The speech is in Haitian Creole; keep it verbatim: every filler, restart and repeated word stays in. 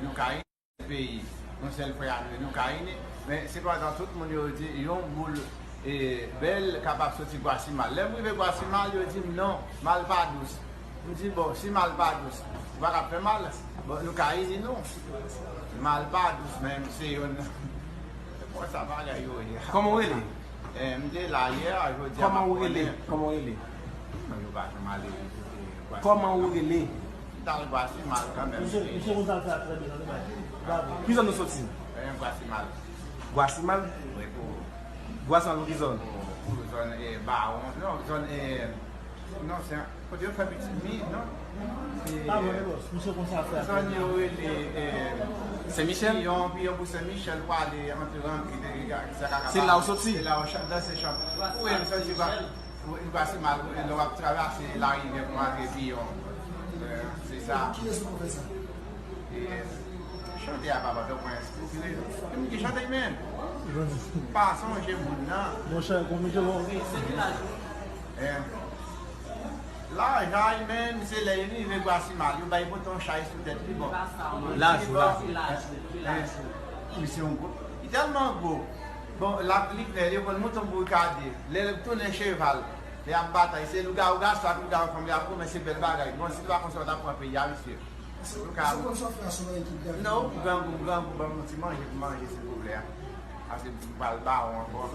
nou ka ini peyi. Yon sèl frè a nou ye, nou ka ini. Men, sepandan, tout moun yo di, yon boul e, bèl kapab soti Gwasimal. Lè m rive Gwasimal, yo di m non, mal pa dous. M di, bon, si mal pa dous, ou pa ka fè mal. Bon, nou ka ini nou. Mal pa dous, men se yon. Bon, sa bagay yo ye. Kòman w rele? Eh, m te la yè, jodi a m ap konnen. Kòman w rele? Kòman w rele? Non, yo pa janm ale, eh, Gwasimal. Kòman w rele? M t al Gwasimal kanmenm. Misye, misye konn sa l fè a trè byen, tande bagay. Bravo. Ki zòn nou soti? Eh, Gwasimal. Gwasimal? Wi, pou Gwasimal pou ki zòn? Pou, pou zòn, eh, Bawon. Non, zòn, eh, non, se kote yo fè pitit mi, non? Se Pablo Negos, misye konn sa fè. Zòn yo rele, eh, Sen Michèl? Piyon, Piyon pou Sen Michèl, pou ale antre Ranki, de, sa ka Se la ou soti? Se la ou chan-, danse chan. Ou wè, m santi pa. Ou, ou pase mal, ou, lè w ap travèse larivyè pou antre Piyon. Eh, se sa. Kiyès ou fè sa? E chante a papa, fè mwen enspire. E m ki chante, men. Pa sonje moun nan. Monchè, konbyen de lò? Eh. Laj, ay, men, se lè li rive Gwasimal, yo bay pote yon chay sou tèt li, bon. Laj, laj. Eh, misye yon gwo. Li tèlman gwo. Bon, l ap li fè, yo konn mouton bourikade. Lè l tounen cheval, lè y ap batay, se lougawou gason ak lougawou fanm, y ap kòmanse bèl bagay. Bon, si l pa konsa, w t ap pran peyi a, mesye. Misye konn sa fè a sou ekip Gaby. Non, grangou, grangou, ban m yon ti manje pou manje, silvouplè. Paske m pral bawon ankò.